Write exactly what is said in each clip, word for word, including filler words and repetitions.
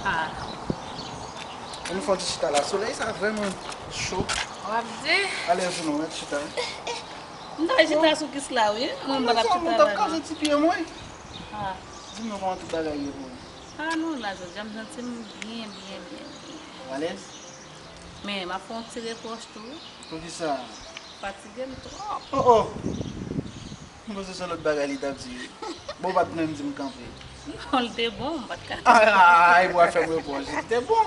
Ah. Ann fè yon ti chita la. Solèy sa vrèman cho. W ap di? Alèz ou non, ret chita. M ta chita sou kis la, wi. Mwen, m pa t ap chita la, non. Ti pye mwen. Ah. Di m non, kòman tout bagay ye pou ou? Ah, non, la, jodi a, m santi m byen, byen, byen, byen. Ou alèz? Men, m ap fè yon ti repwòch tou, wi. Poukisa? Fatige m twòp. Oh, oh! M panse se lòt bagay li t ap di. Bon, ou pa t menm di m kanpe. Non, li te bon, m pa t ka. Ay, pou al fè m repwòch. Li te bon.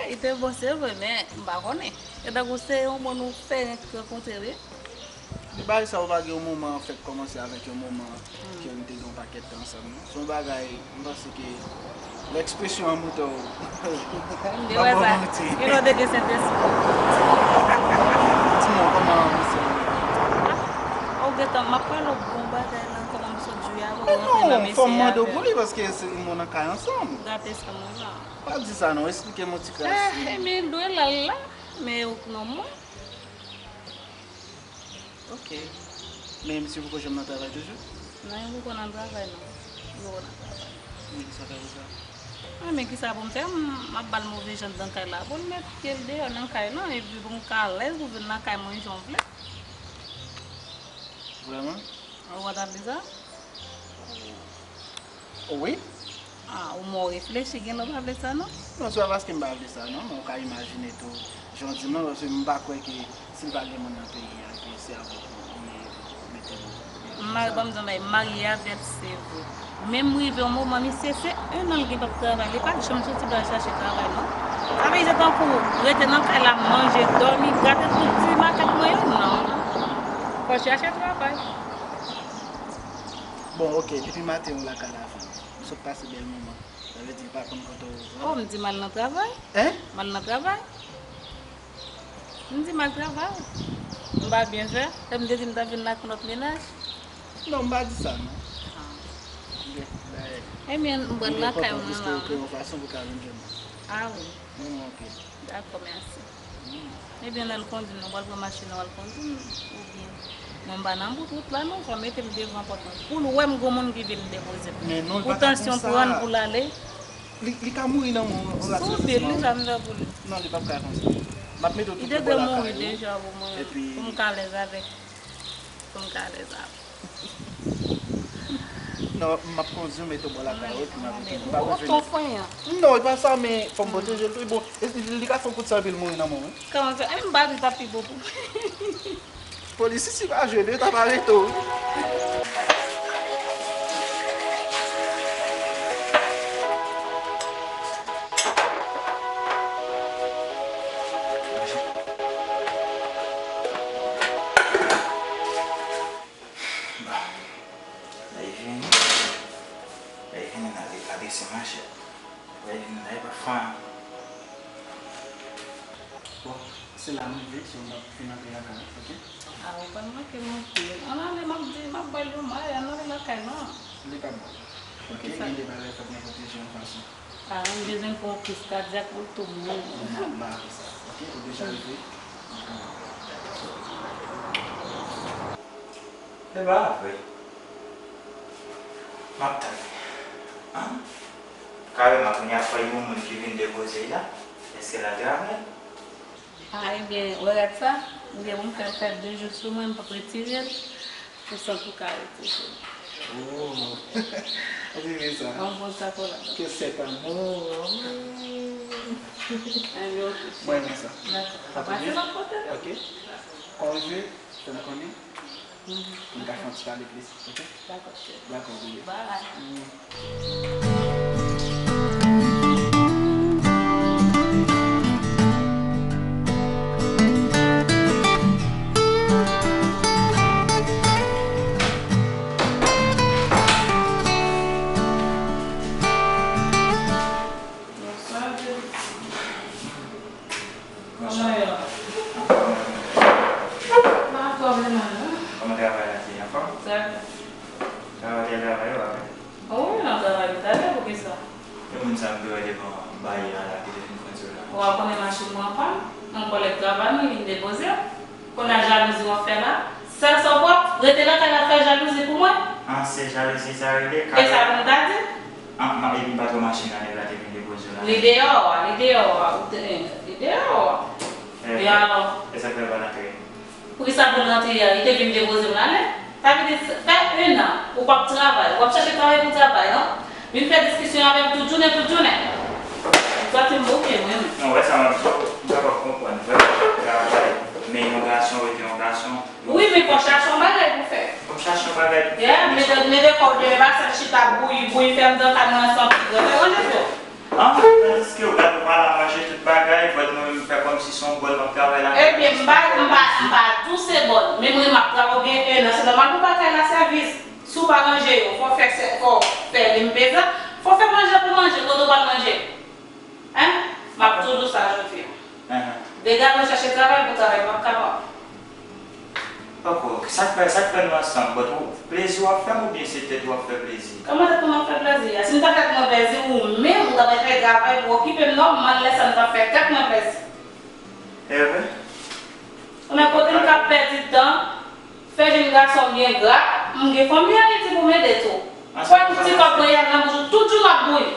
Li te bon, se vre, men m pa konnen. E tankou se yon moun ou fè rankontre, wi. Bagay sa yo pa gen yon moman, an fèt, kòmanse avèk yon moman ke nou te gen yon pakèt tan ansanm, non. Se yon bagay, m panse ke lè ekspresyon an moute w, m ap ba w manti. Gen lè w te gen Sentespri. Di mwen, kòman misye ye? Ah, ou gentan, m ap pale w bon bagay la, kòman m sot jwe avè w, rantre nan mesye a. Non, fò m mande w pou li, paske se nou nan kay ansanm. Gate sa mwen la. Pa di sa non, eksplike m yon ti kras. Ah, e men dwe la, la, men ou non mwen. Ok. Men misye poko janm nan travay toujou? Non, li poko nan travay, non. Li poko nan travay. Men kisa w fè pou sa? Ah, men kisa pou m fè? M, m ap ba l move jan dan kay la. Pou l met pye l deyò nan kay lan, epi pou m ka alèz pou vin nan kay mwen jan w vle. Vrèman? Ou pa ta vle sa? Wi. Ah, ou mò reflechi, gen lè w pa vle sa, non? Non, se pa paske m pa vle sa, non, men ou ka imajine tou, jan w di m nan, paske m pa kwè ke si l pa gen moun nan peyi a, ke se avèk ou, ou ye, ou mete m. M mare, ban m di w yon bagay, m marye avè l, se vre. Men m rive yon moman, misye, se en an l gen p ap travay, li pa t janm soti pou l al chache travay, non. Sa vle di, se tankou rete nan kay la, manje, dòmi, gate tout ti makak mwen yo, non. Fò chache travay. Bon, ok, depi maten ou lakay la, fanm. M sot pase bèl moman. Sa vle di l pa konn kote w. Oh, m di m al nan travay. Hein? M al nan travay. M di m al travay. M pa byen fè. Lè m te di m t ap vin la ak yon lòt mennaj. Non, m pa di sa, non. Ah. Ebyen, m pral lakay mwen la. Li enpòtan pou w kreye yon fason pou w ka vin jwenn mwen. Ah wi. Bon, ok. Dakò, mèsi. Ebyen, lè l kondui m, nou pral pran machin nan, w al kondui m, oubyen mwen m pa nan bout wout la, non, fò mete m devan pòt mwen. Pou l wè m gon moun ki vin depoze m. Men non, li pa ka konsa. Pou tansyon pran l, pou l ale. Li, li ka mouri nan men w, yon rat sezisman. Sou pye l, li sa m fè pou li. Non, li p ap ka konsa. M ap mete w tou bò lakay ou. Li te dwe mouri deja pou mwen, pou m ka alèz avèk. Pou m ka alèz avèk. Non, m ap kondui, m mete w bò lakay ou, epi m ap revini. M pa revini. Ou twò frenyan. Non, e pa sa, men fò m pwoteje l tou. Bon, e, li, li ka fè yon kout san epi l mouri nan men w, wi. Kòman fè? E m pa di sa pi bon pou mwen. Polis isi pa jwe, men yo t ap arete w, wi. Bon. Lè l vini, lè l vini, n a deplase machèt. Lè l vini la, e pa fanm. Bon, se la m rive, so m ap fin antre lakay la, ok? A, ou pa manke m anpil. Ann ale, m ap di, m ap ba l yon may, ann ale lakay la. Li p ap bon. Ok, gen de bagay fòk nou pwoteje yon fason. A, m bezwen pran yon kriz kadyak pou l tou mouri. M ap ba ou sa, ok? Ou deja rive? E pa vre. M ap tann. An? Kareman, kounye a fò gen yon moun ki vin depoze l la. Èske l al travay? A, ebyen, wè rad sa? Ebyen, m fè, fè de jou sou mwen, m p ap retire l. Pou sant ou ka retire l. Oh! Ou vle sa? Yon bon sakolad. Que c'est amour. Ebyen, ok. Mwen renmen sa. Dakò. Sa pase lòt kote, non? Ok. Kòm jwe, fè m konnen. Pou n ka fè yon ti pale plis, ok? Dakò, cheri. Dakò, bebe. Bye. Mm. Bonswa, bebe. Kòman yo? Anfòm, anfòm. Pa twò vrèman, non. Kòman travay la te ye, anfòm? Trè byen. Travay, travay, w ap fè? Wi, m ap travay talè, poukisa? E moun sa m te wè devan baryè a la, ki te fin fè sou la. Ou pa konnen machin mwen an pann? Yon kòlèg travay mwen vin depoze l. Kounye a jalouzi w ap fè la? Sèl sa w pwòp, rete lakay la fè jalouzi pou mwen? An, se jalouzi sa rele? E sa pou m ta di? An, m ap, epi m pa t wè machin nan nèg la te vin depoze w la. Li deyò a, li deyò a, ou te, li deyò a. E alò? E sa k fè l pa rantre? Poukisa pou l rantre a? Li te vin depoze m l ale. Sa vle di, fè en an, ou p ap travay, ou p ap chache travay pou travay, non? Vin fè diskisyon avè m tout jounen, tout jounen. Ou santi m bouke, mwen menm. Non, wè sa, m ap di w, m kapab konprann. Vrèman, travay, men yon gason rete yon gason. Wi, men fò chache yon bagay pou fè. Fò chache yon bagay pou fè. Yeah, mete, mete kò w deyò, pa sèl chita bouyi, bouyi, fè m nan kay mwen ansanm, ti grann, fè ranje vye w. An, tandiske ou gade ou pa la manje tout bagay, bòd mwen menm fè kòmsi se yon bòd m ap travay la. Ebyen, m pa, m pa, m pa tou se bòd. Men mwen m ap travay ou gen en an, se nòmal pou bagay la sèvis. Si w pa ranje yo, fò fè, fò fè limpeza, fò fè manje pou manje, kote w pral manje? Hein? M ap tou di w sa jodi a. Degaje w chache travay pou travay, m p ap kapab. Ok, ok. Sa k fè, sa k fè nou ansanm? But ou, plezi w ap fè m oubyen se tèt ou ap fè plezi? Kòman tèt mwen ap fè plezi a? Si m ta fè tèt mwen plezi, ou menm, ou ta pral fè travay pou okipe m nòmal, lè sa m ta fè tèt mwen plezi. E vre? Ou nan kote m k ap pèdi tan, fè jenn gason m byen gra, m gen fanmi Ayiti pou m ede tou. Fò m ti kòb mwen y al nan bouch ou, tout jou m ap bouyi.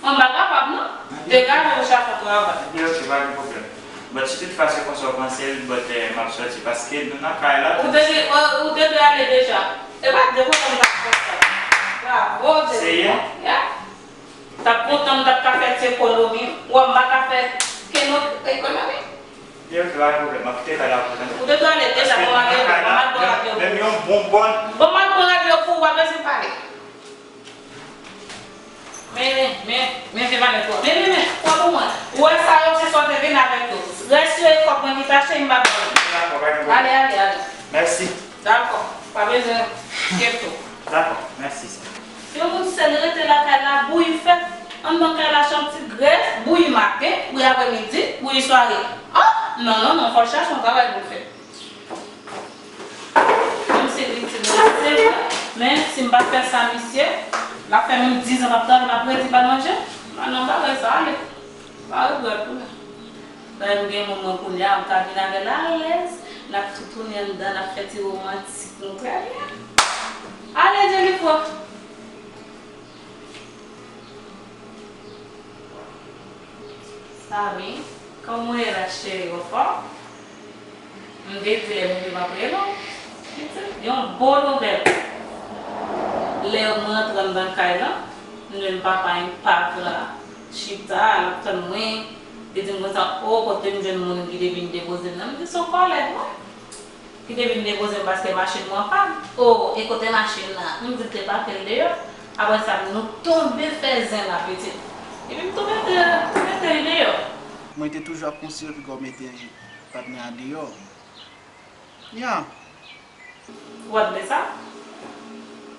Mwen m pa kapab non. Degaje w chache yon travay. Ebyen, ok, pa gen pwoblèm. But si toutfwa se konsa w panse l, but, eh, m ap sòti paske nou nan kay la. Ou te, ou, ou te dwe ale deja. E pa de pwoblèm m t ap kontan. Bravo, Dede. Serye? Yeah. T ap kontan, m t ap ka fè ti ekonomi. Ou wè m pa ka fè kenn ekonomi. Yo, pa gen pwoblèm, m ap kite kay la pou tande. Ou te dwe ale deja, bon, m al, bon, m al pran rad yo. Menm yon bon bòn. Bon, m al pran rad yo pou ou, w ap bezwen pale. Men, men, men, men, vye malèt ou. Men, men, men, pran pou mwen. Ou wè sa yo, se sa w te vin avèk yo. Rès yo e kòb mwen ki tache, m pa bezwen. Dakò, pa gen pwoblèm. Ale, ale, ale. Mèsi. Dakò, pa bezwen enkyete w. Dakò, mèsi, sè. Yon moun sèl rete lakay la, bouyi fèt. Anndan kay la, se yon ti grès, bouyi maten, bouyi aprèmidi, bouyi sware. Ah! Non, non, non, fò l chache yon travay pou l fè. Menm si l itil mwen, se vre, men si m pa fè sa, misye, l ap fè menm diz an m ap travay, m ap redi pa l manje. Ah non, pa vre sa, ale. Pa regrèt pou mwen. Lè m gen moun mwen kounye a, m ka vin avè l alèz, n ap toutouni anndan, n ap fè ti womantik nou trè byen. Ale, Jennifer! Samy, kòman w ye la, cheri, w anfòm? M te di lè m rive m ap rele w. Pitit, yon bon nouvèl. Lè mwen rantre anndan kay lan, m jwenn papa enpav la chita, l ap tann mwen. Li di m konsa, o, kote m jwenn moun ki te vin depoze m nan? M di, se yon kòlèg mwen ki te vin depoze m paske machin mwen pann. O, e kote machin nan? M di l te pake l deyò. Apre sa, nou tonbe fè zen la, pitit. Epi m tou mete, tou mete l deyò. Mwen te toujou ap konsidere piga w mete patnè a deyò. Ya. Ou pa t vle sa?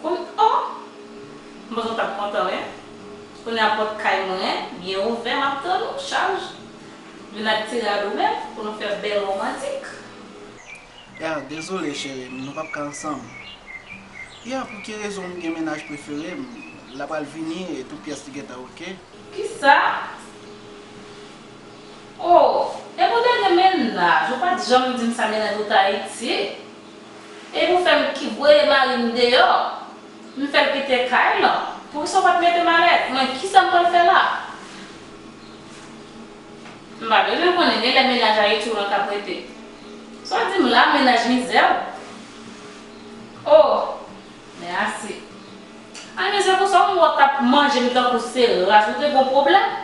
Kounye, o! M panse w t ap kontan, wi. Kounye a pòt kay mwen byen ouvè, m ap tann ou, chaj. Vin ak ti rad ou menm pou nou fè bèl womantik. Ya, dezole, cheri m, nou p ap ka ansanm. Ya, pou ki rezon m gen mennaj prefere m, l apral vini e tout pyès li gentan oke. Kisa? O, epi w te gen mennaj, ou pa t janm di m sa, mennaj ou t Ayiti. Epi w fè m ki voye mari m deyò. M fè l kite kay lan. Poukisa w pa t mete m alèz? Mwen, kisa m pral fè la? M pa bezwen konnen, gen lè mennaj Ayiti w lan k ap rete. Sa w di m la, mennaj mizè w? O, men ase. Anyen, se konsa w wè w t ap manje m tankou se ras. Ou te gon pwoblèm?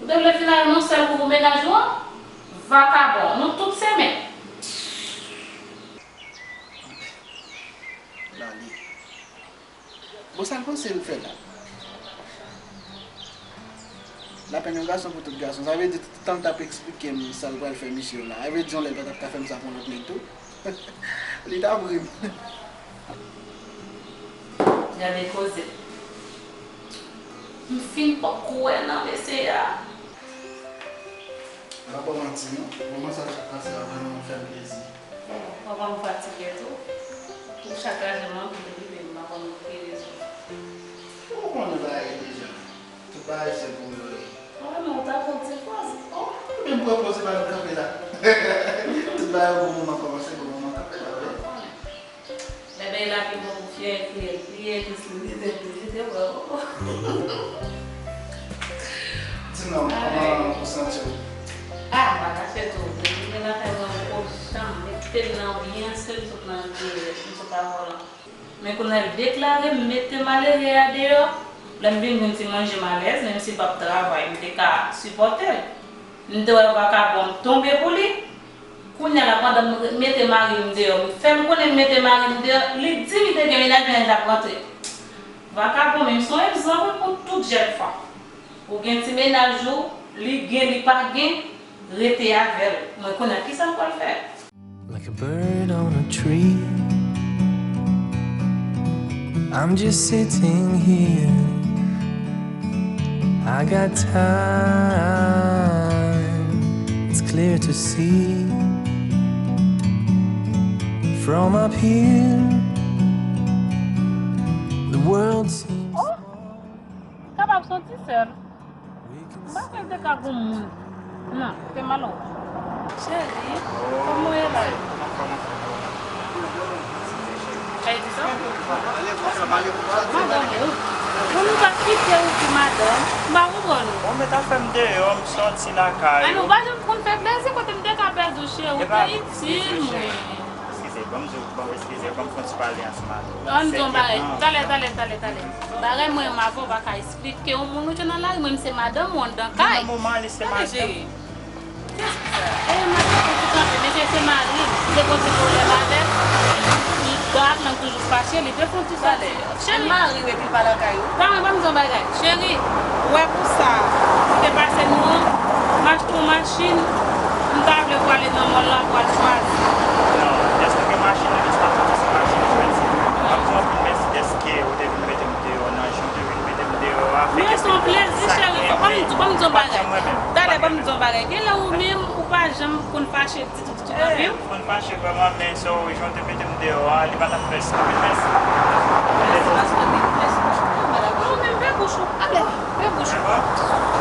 Ou te vle fin al yon sèl kou pou mennaj ou an? Vakabon, nou tout se menm. Lale. Bon, sa l panse l fè la? Lapenn yon gason pou tout gason. Sa vle di, tan l t ap eksplike m sa l pral fè misye la. Sa vle di, yon lè l pa t ap ka fè m sa pou yon lòt nèg tou? Li t ap ri m. Gade koze. M fin poko kwè nan mesye a. M pa ba w manti, non. Moman sa k ap pase a vrèman fè m plezi. Papa m fatige tou. Ou chak raje m anpil, epi m pa konn pou ki rezon. Ou konnen bagay deja. Tout bagay se pou yo ye. Wi, men ou ta pran ti poz. O, ebyen m pran poz, se pa nou kanpe la. Tout bagay gon moman kòmanse, gon moman kanpe la, wi. Bebe la pi bon pou fyè, epi li te plis li te plis li te pran. Di non. Te nan byen, se m sot nan byen, m sot a volan. Men kounye a l deklare m mete malere a deyò. Lè m vin, vin ti manje m alèz, menm si m p ap travay, m te ka sipòte l. M te wè vakabon m tonbe pou li. Kounye a la, pandan m mete mari m deyò, m fè l konnen m mete mari m deyò, li di m te gen mennaj, mennaj la ap rantre. Vakabon, men m se yon egzanp wi pou tout jèn fanm. Ou gen ti mennaj ou, li gen, li pa gen, rete avè l. Mwen konnen kisa m pral fè. Like a bird on a tree. I'm just sitting here. I got time. It's clear to see. From up here, the world seems small. Kapab santi sèl. M pa kwè l te ka gon moun. Non, te mal wè. Cheri, kòman w ye la? Sa y di sa? Madanm ou. Bon, nou pa kite ou ki madanm. M pa konprann ou. Bon, men ta fè m deyò, m sòti lakay ou. Ay, nou pa janm konn fè plezi kote m te ka pèdi w, cheri. Ou te itil mwen. Eskize, ban m di w, ban m eskize, ban m fè yon ti pale ansanm avè w. Ann di yon bagay. Talè, talè, talè, talè. Bagay mwen renmen avè w pa ka esplike. Yon moun ou jwenn nan lari, mwen, m se madanm ou anndan kay. Nan moman li se madanm. Tande, cheri. Kiyès ki sa? E, madanm ou ki kanpe, mesye, se mari m. Li te pote pwoblèm avè l. Li ba ak lang toujou fache, li te fè yon ti sòti. Cheri. Mari w epi l pa lakay ou? Pa mwen, ban m di yon bagay. Cheri, ou wè pou sa, ou te pase nou an, m achte yon machin, m ta vle pou ale nan mòl la pou al chwazi. Non, dèske gen machin nan, dèske pa fè ti machin, jwenn si. M ap di w anpil mèsi dèske ou te vin mete m deyò nan jan w te vin mete m deyò a. Men se yon plezi, cheri. Ban m di, ban m di yon bagay. Talè, ban m di yon bagay. Gen lè ou menm, ou pa janm konn fache ditou, ditou nan vi w. Ou konn fache vrèman, men sa w jan w te mete m deyò a, li pa t ap fè sans. Anpil mèsi. Mèsi, paske li, mèsi. Non, men pe bouch ou. Ale, pe bouch ou.